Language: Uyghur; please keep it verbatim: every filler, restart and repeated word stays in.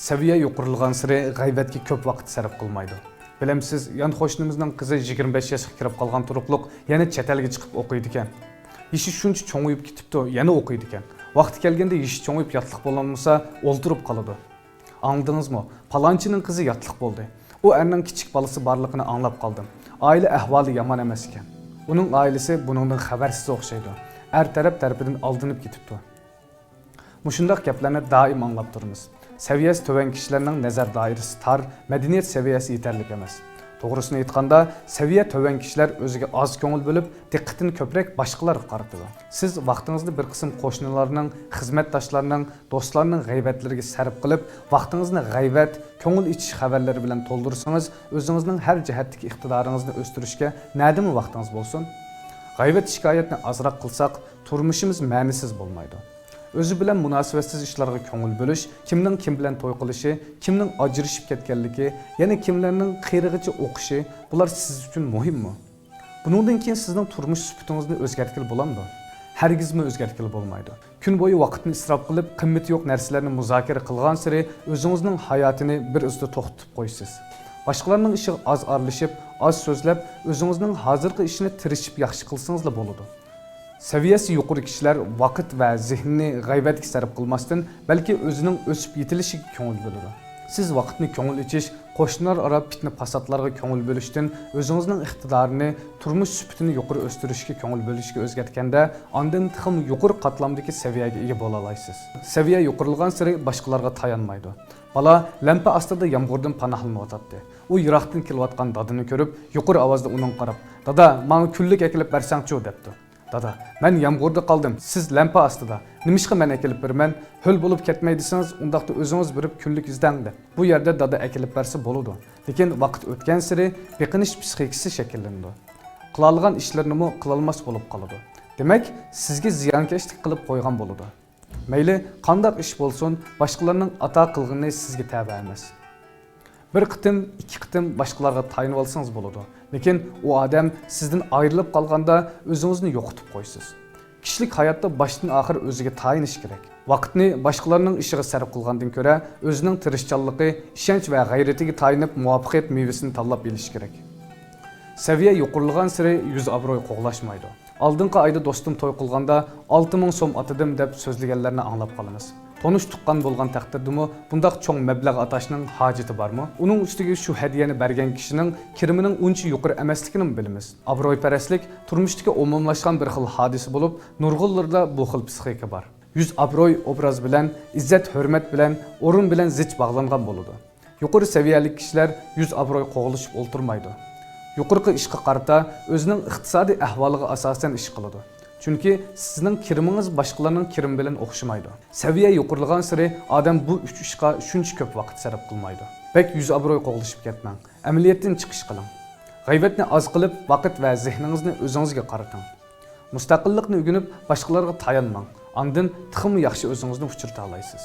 سەۋىيە يۇقىرىلىغانسېرى غەيۋەتكە كۆپ ۋاقىت سەرپ قىلمايدۇ. بىلەمسىز، يان قوشنىمىزنىڭ قىزى يىگىرمە بەش ياشقا كىرىپ قالغان تۇرۇقلۇق يەنە چەت ئەلگە چىقىپ ئوقۇيدىكەن. يېشى شۇنچە چوڭىيىپ كېتىپتۇ، يەنە ئوقۇيدىكەن. ۋاقتى كەلگەندە يېشى چوڭىيىپ ياتلىق بولالمىسا، ئولتۇرۇپ قالىدۇ. ئاڭلىدىڭىزمۇ؟ پالانچىنىڭ قىزى ياتلىق بولدى. ئۇ ئەرنىڭ كىچىك بالىسى بارلىقىنى ئاڭلاپ قالدىم. ئائىلە ئەھۋالى يامان ئەمەس ئىكەن. ئۇنىڭ ئائىلىسى بۇنىڭدىن خەۋەرسىز ئوخشايدۇ. ئەر تەرەپ تەرىپىدىن ئالدىنىپ كېتىپتۇ. مۇشۇنداق گەپلەرنى دائىم ئاڭلاپ تۇرىمىز. سەۋىيەسى تۆۋەن كىشىلەرنىڭ نەزەر دائىرىسى تار، مەدەنىيەت سەۋىيەسى يېتەرلىك ئەمەس. توغرىسىنى ئېيتقاندا، سەۋىيە تۆۋەن كىشىلەر ئۆزىگە ئاز كۆڭۈل بۆلۈپ، دىققىتىنى كۆپرەك باشقىلارغا قارىتىدۇ. سىز ۋاقتىڭىزنى بىر قىسىم قوشنىلارنىڭ، خىزمەتداشلارنىڭ، دوستلارنىڭ غەيۋەتلىرىگە سەرپ قىلىپ، ۋاقتىڭىزنى غەيۋەت، كۆڭۈل ئېچىش خەۋەرلىرى بىلەن تولدۇرسىڭىز، ئۆزىڭىزنىڭ ھەر جەھەتتىكى ئىقتىدارىڭىزنى ئۆستۈرۈشكە نەدىمۇ ۋاقتىڭىز بولسۇن؟ غەيۋەت-شىكايەتنى ئازراق قىلساق، تۇرمۇشىمىز مەنىسىز بولمايدۇ. ئۆزى بىلەن مۇناسىۋەتسىز ئىشلارغا كۆڭۈل بۆلۈش، كىمنىڭ كىم بىلەن توي قىلىشى، كىمنىڭ ئاجرىشىپ كەتكەنلىكى، يەنە كىملەرنىڭ قېرىغىچە ئوقۇشى، بۇلار سىز ئۈچۈن مۇھىممۇ؟ بۇنىڭدىن كېيىن سىزنىڭ تۇرمۇش سۈپىتىڭىزنى ئۆزگەرتكىلى بولامدۇ؟ ھەرگىزمۇ ئۆزگەرتكىلى بولمايدۇ. كۈن بويى ۋاقىتنى ئىسراپ قىلىپ، قىممىتى يوق نەرسىلەرنى مۇزاكىرە قىلغانسېرى ئۆزىڭىزنىڭ ھاياتىنى بىر ئىزدا توختىتىپ قويىسىز. باشقىلارنىڭ ئىشىغا ئاز ئارىلىشىپ، ئاز سۆزلەپ، ئۆزىڭىزنىڭ ھازىرقى ئىشىنى تىرىشىپ ياخشى قىلسىڭىزلا بولىدۇ. سەۋىيەسى يۇقىرى كىشىلەر ۋاقىت ۋە زېھنىنى غەيۋەتكە سەرپ قىلماستىن، بەلكى ئۆزىنىڭ ئۆسۈپ يېتىلىشىگە كۆڭۈل بۆلىدۇ. سىز ۋاقىتنى كۆڭۈل ئېچىش، قوشنىلار ئارا پىتنە-پاساتلارغا كۆڭۈل بۆلۈشتىن ئۆزىڭىزنىڭ ئىقتىدارىنى، تۇرمۇش سۈپىتىنى يۇقىرى ئۆستۈرۈشكە كۆڭۈل بۆلۈشكە ئۆزگەرتكەندە، ئاندىن تېخىمۇ يۇقىرى قاتلامدىكى سەۋىيەگە ئىگە بولالايسىز. سەۋىيە يۇقىرىلىغانسېرى باشقىلارغا تايانمايدۇ. بالا لەمپە ئاستىدا يامغۇردىن پاناھلىنىۋاتاتتى. ئۇ يىراقتىن كېلىۋاتقان دادىنى كۆرۈپ، يۇقىرى ئاۋازدا ئۇنىڭغا قاراپ، «دادا، ماڭا كۈنلۈك ئەكېلىپ بەرسەڭچۇ؟» دەپتۇ. «دادا، مەن يامغۇردا قالدىم، سىز لەمپە ئاستىدا. نېمىشقا مەن ئەكېلىپ بېرىمەن؟ ھۆل بولۇپ كەتمەي دېسىڭىز، ئۇنداقتا ئۆزىڭىز بېرىپ كۈنلۈك ئىزدەڭ» دەپ. بۇ يەردە دادا ئەكېلىپ بەرسە بولىدۇ. لېكىن ۋاقىت ئۆتكەنسېرى بېقىنىش پىسخىكىسى شەكىللىنىدۇ. قىلالىغان ئىشلىرىنىمۇ قىلالماس بولۇپ قالىدۇ. دېمەك، سىزگە زىيانكەشلىك قىلىپ قويغان بولىدۇ. مەيلى قانداق ئىش بولسۇن، باشقىلارنىڭ ئاتا قىلغىنى سىزگە تەۋە ئەمەس. بىر قېتىم، ئىككى قېتىم باشقىلارغا تايىنىۋالسىڭىز بولىدۇ، لېكىن ئۇ ئادەم سىزدىن ئايرىلىپ قالغاندا ئۆزىڭىزنى يوقىتىپ قويىسىز. كىشىلىك ھاياتتا باشتىن ئاخىر ئۆزىگە تايىنىش كېرەك. ۋاقىتنى باشقىلارنىڭ ئىشىغا سەرپ قىلغاندىن كۆرە، ئۆزىنىڭ تىرىشچانلىقى، ئىشەنچ ۋە غەيرىتىگە تايىنىپ مۇۋەپپەقىيەت مېۋىسىنى تاللاپ ئېلىش كېرەك. سەۋىيە يۇقىرىلىغانسېرى يۈز ئابرۇي قوغلاشمايدۇ. ئالدىنقى ئايدا دوستۇم توي قىلغاندا، «ئالتە مىڭ سوم ئاتىدىم» دەپ سۆزلىگەنلەرنى ئاڭلاپ قالىمىز. تونۇش-تۇغقان بولغان تەقدىردىمۇ بۇنداق چوڭ مەبلەغ ئاتاشنىڭ ھاجىتى بارمۇ؟ ئۇنىڭ ئۈستىگە شۇ ھەدىيەنى بەرگەن كىشىنىڭ كىرىمىنىڭ ئۇنچە يۇقىرى ئەمەسلىكىنىمۇ بىلىمىز. ئابرۇيپەرەسلىك تۇرمۇشتىكى ئومۇملاشقان بىر خىل ھادىسە بولۇپ، نۇرغۇنلىرىدا بۇ خىل پىسخىكا بار. يۈز ئابرۇي ئوبراز بىلەن، ئىززەت-ھۆرمەت بىلەن، ئورۇن بىلەن زىچ باغلانغان بولىدۇ. يۇقىرى سەۋىيەلىك كىشىلەر يۈز ئابرۇي قوغلىشىپ ئولتۇرمايدۇ. يۇقىرىقى ئىشقا قارىتا ئۆزىنىڭ ئىقتىسادىي ئەھۋالىغا ئاساسەن ئىش قىلىدۇ. چۈنكى سىزنىڭ كىرىمىڭىز باشقىلارنىڭ كىرىمى بىلەن ئوخشىمايدۇ. سەۋىيە يۇقىرىلىغانسېرى ئادەم بۇ ئۈچ ئىشقا شۇنچە كۆپ ۋاقىت سەرپ قىلمايدۇ. بەك يۈز ئابرۇي قوغلىشىپ كەتمەڭ. ئەمەلىيەتتىن چىقىش قىلىڭ. غەيۋەتنى ئاز قىلىپ، ۋاقىت ۋە زېھنىڭىزنى ئۆزىڭىزگە قارىتىڭ. مۇستەقىللىقنى ئۆگىنىپ، باشقىلارغا تايانماڭ. ئاندىن تېخىمۇ ياخشى ئۆزىڭىزنى ئۇچرىتالايسىز.